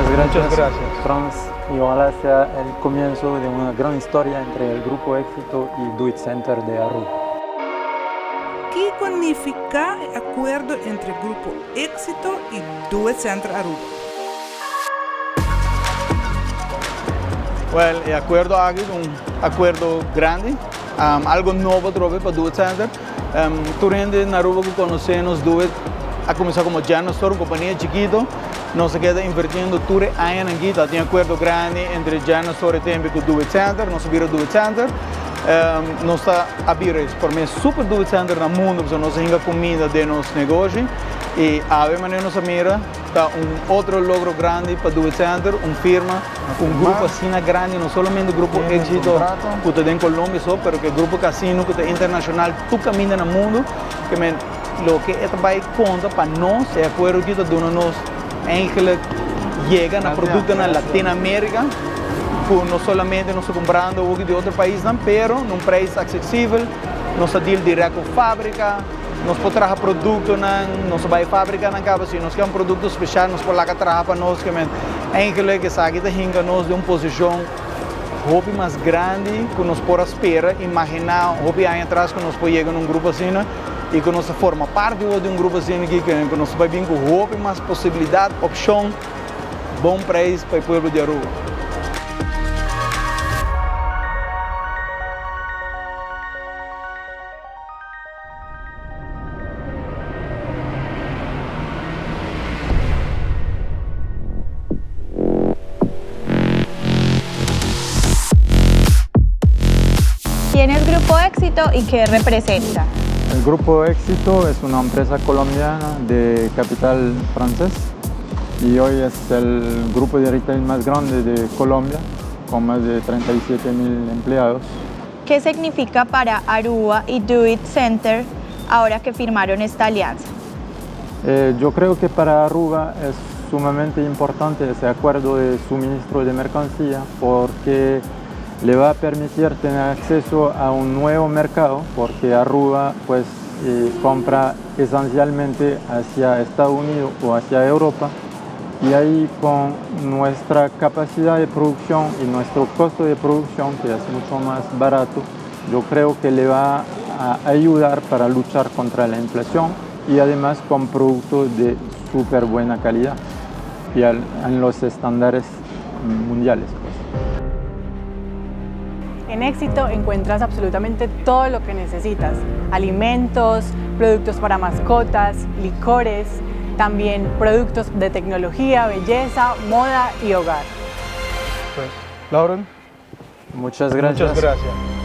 Muchas gracias, Muchas gracias. Franz, y ojalá sea el comienzo de una gran historia entre el Grupo Éxito y Do It Center de Aruba. Kiko nifiká e akuerdo entre Grupo Éxito i Do It Center Aruba? Well, e akuerdo aki ta un akuerdo grandi, algo nobo atrobe pa Do It Center. Tur hende na Aruba ku konosé nos Do It a kuminsá komo General Store, un kompania chikito. Nos a keda invertiendo tur e añanan aki. Ta tin akuerdo grandi entre General Store e tempu ku Do It Center. Nos a bira Do It Center. Nos ta a bira e promé super Do It Center na mundu pasobra nos a hinka kuminda den nos negoshi. I awe manera nos a mira ta un otro logro grandi pa Do It Center, un firma, un grupo asina grandi, no solamente Grupo Éxito ku ta den Colombia so, pero ku e Grupo Casino ku ta internashonal tur kaminda na mundu. Ke men loke e ta bai konta pa nos, e akuerdo aki ta duna nos eigenlijk yega na produktonan Latinoamerica ku no solamente nos ta kumprando hopi di otro paisnan, pero na un preis aksesibel, nos ta deal dirèkt ku fábrika. Nos por traha produktonan, nos ta bai fabrikanan kaba, si nos ke un produkto speshal nos por laga traha pa nos, ke men eigenlijk esaki ta hinka nos den un posishon hopi mas grandi ku nos por a spera, imaginá hopi aña atras ku nos por yega na un grupo asina i ku nos ta forma parti awor di un grupo asina aki ku nos ta bai bin ku hopi mas posibilidat, opshon, bon preis pa e pueblo di Aruba. ¿Quién es Grupo Éxito y qué representa? El Grupo Éxito es una empresa colombiana de capital francés y hoy es el grupo de retail más grande de Colombia, con más de 37 mil empleados. ¿Qué significa para Aruba y Do It Center ahora que firmaron esta alianza? Eh, yo creo que para Aruba es sumamente importante ese acuerdo de suministro de mercancía porque le va a permitir tener acceso a un nuevo mercado porque Aruba pues eh, compra esencialmente hacia Estados Unidos o hacia Europa y ahí con nuestra capacidad de producción y nuestro costo de producción, que es mucho más barato, yo creo que le va a ayudar para luchar contra la inflación y además con productos de súper buena calidad y en los estándares mundiales. Pues. En Éxito encuentras absolutamente todo lo que necesitas. Alimentos, productos para mascotas, licores, también productos de tecnología, belleza, moda y hogar. Pues, Lauren. Muchas gracias. Muchas gracias.